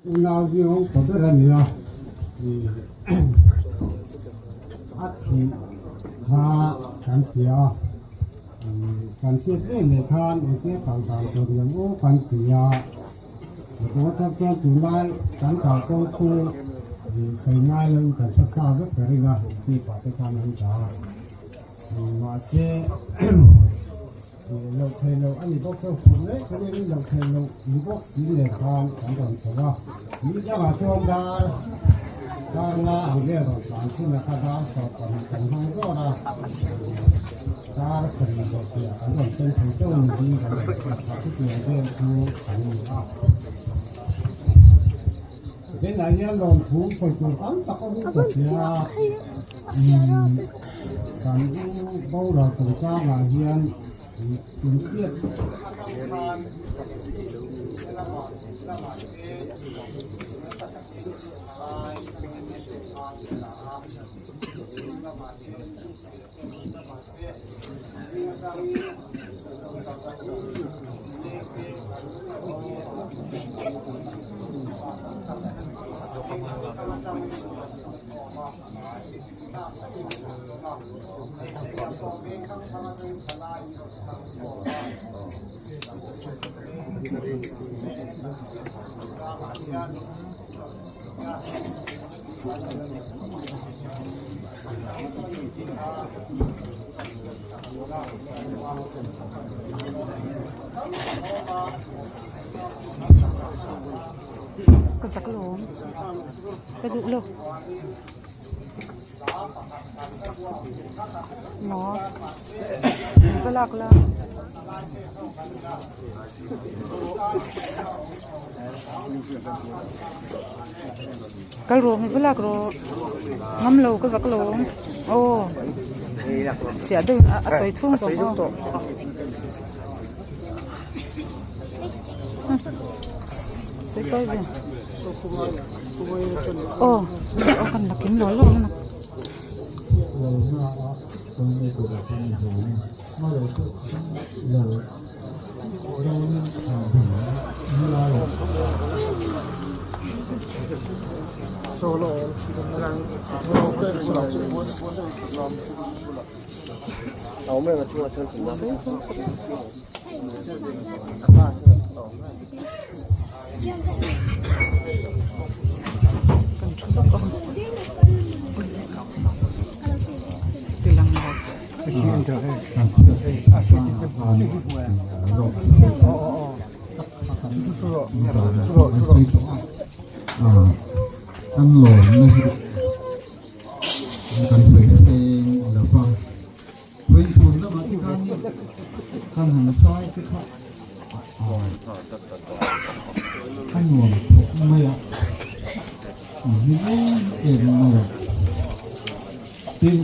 Unau zing a upa ber a ni a, a thih kha kan hria a, kan hriat em leh khan engtia kal dan tur ni ang aw kan ti a, motor atang chuan tunlai kan kalkawng khu sawi ngai loin kan hre sa vek ka ring a tih pah te khan an dah a, mahse. Loh thei loh a ni bawk chu phur leh ka rin loh thei loh ni bawk si nen khan kan rawn chho a, ni dangah chuan dar dar nga ang vel rawn tlan thin a kha dar sawt pahnih kan hmang dawr a, dar sarih leh piah kan rawn thleng thei teuh a ni zing kan rawn chhuak kha chutiang vel chu kan ni a. Tunah hian lawmthu sawi tur tam tak a awm tawh hle a, kan u boral chungchangah hian inhriat Ka zak lawm ka duh lo maw ka lak la. Kal rawh mi va lak rawh ngam lo ka zak lo aw fiah deuh in a sawi chhung zawng aw sawi kawi ve aw aw kan la kim lo lo na. Kan thu bawk a tilang lo. An lawmna hi kan sawi seng lo va, Puichhun lamah te khanin kan han sai te kha a nuam khawp mai a, a hlim em em mai a. Tin,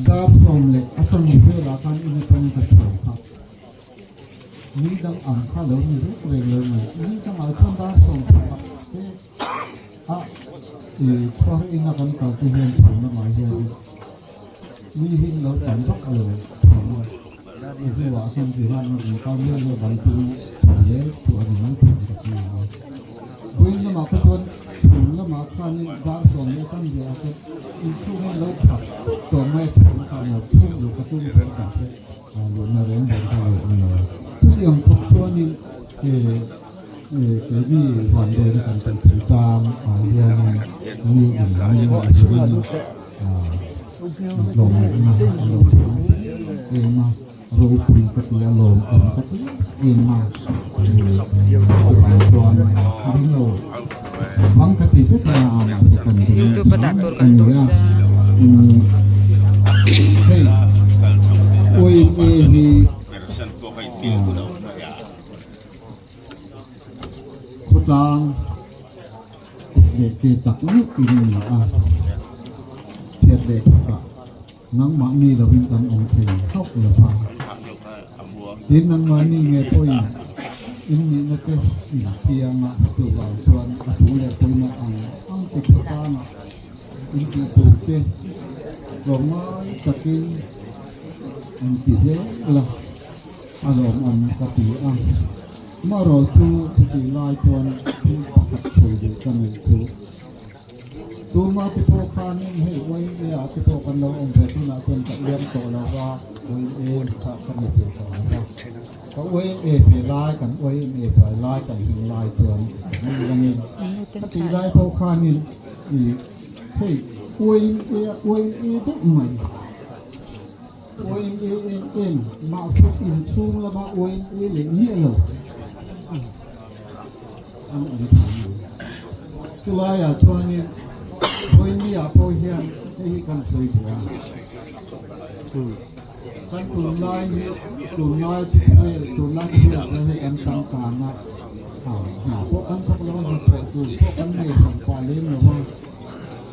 dar sawm leh a chawhnu velah khan in atangin ka chho kha. Ni dang ang kha lo ni reng reng lo mai. Ni dangah chuan dar sawm pakhat te a i khuar ina kan kal te hian chhun lamah hian mi hi lo tam vak lo thin a. A hnuah chuan ti hian a rawn kal mial a bang chu chho zel chu a ni mai thei ka ti a. Vawiin lamah kha chuan chhun lamah khanin dar sawm leh tam ve ah chuan inchhungin lo khat tawh mai a thawm kha a lo chhung duh ka tum tawh ta che. Luhna reng reng kha luh a ni a. Chutiang khawp chuanin keini vanduaina kan tih chungchang ah hianin mi in min a zurin tlawmngaihna a lo thleng em a, ropui ka ti a, lawmawm ka ti em a, chuvang chuan ding lo bang ka ti zet a, mahse kan ding a ni a. Hei YMA hi khawtlang leh ke tak meuh in a ni a, chhiat leh thatah nangmahni lovin kan awm thei hauh lo va, tin nangmahni nge pawhin in nihna te in chiang a, chuvang chuan a thu leh pawimawh ang ang te khawtlangah in tih tur te tlawmngai takin in ti zel a, a lawmawm ka ti a. Marawh chu chutih lai chuan thil pakhat. pakhat sawi duh ka neih chu. Tuma te pawh khanin hei YMA ah te pawh kan lo awm ve tunah chuan ka iam tawh lo va, YMA kha ka ni ve tawh lo va. Ka YMA ve lai, kan YMA ve lai kan hmu lai chuan kan langin khatih lai pawh khanin ih hei YMA a YMA deuh mai. YMA em em mahse inchhung lama YMA leh miah lo an awm thei mai. Chulaiah chuanin Vawinia pawh hian hei hi kan sawi duh a. Kan tunlai hi tunlai khawvel tunlai khawvel te hi kan changkan a, hna pawh kan thawk lo a, hnathawh tur pawh kan nei hran pah lem lo a.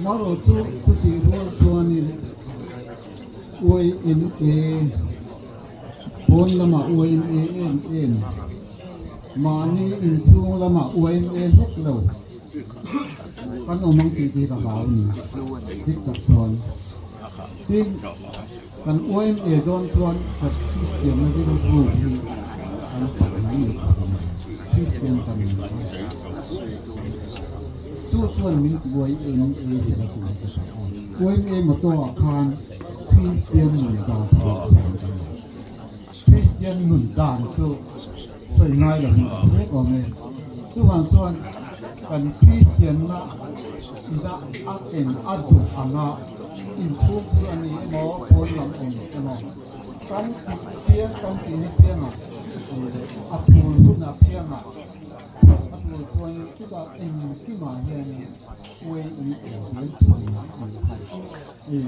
Marawh chu chutih rual chuanin YMA pawn lamah YMA em em mahni inchhung lamah YMA hlek lo kan awm ang tih te hi ka hlau a ni dik tak chuan. Tin, kan YMA dawn chuan ka Kristianna rilru hi kan fak mai mai tur a ni. Kristian kan ni a. Chu chuan min ti YMA sela tih hi ka hria a. YMA motto ah khan Kristian nun dan chu sawi a ni. Kristian nun dan chu sawi ngai lo in a hre vek awm e. Chuvang chuan kan Kristianna ina a eng a duh anga inchhungkhur a ni emaw pawn lam awm emaw kan tih piang kan tihna piangah a phul hunah piangah a phul chuan chutah engkimah hianin uai in eng zel tur a ni tih hi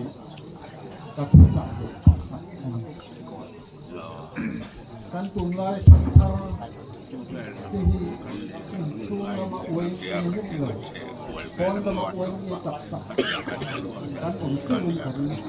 ka thuchah duh pakhat a ni. Kan tunlai thangthar te hi inchhung lama uai nge hlek lo, pawn lama uai nge tak tak kan awm teuhin ka ring.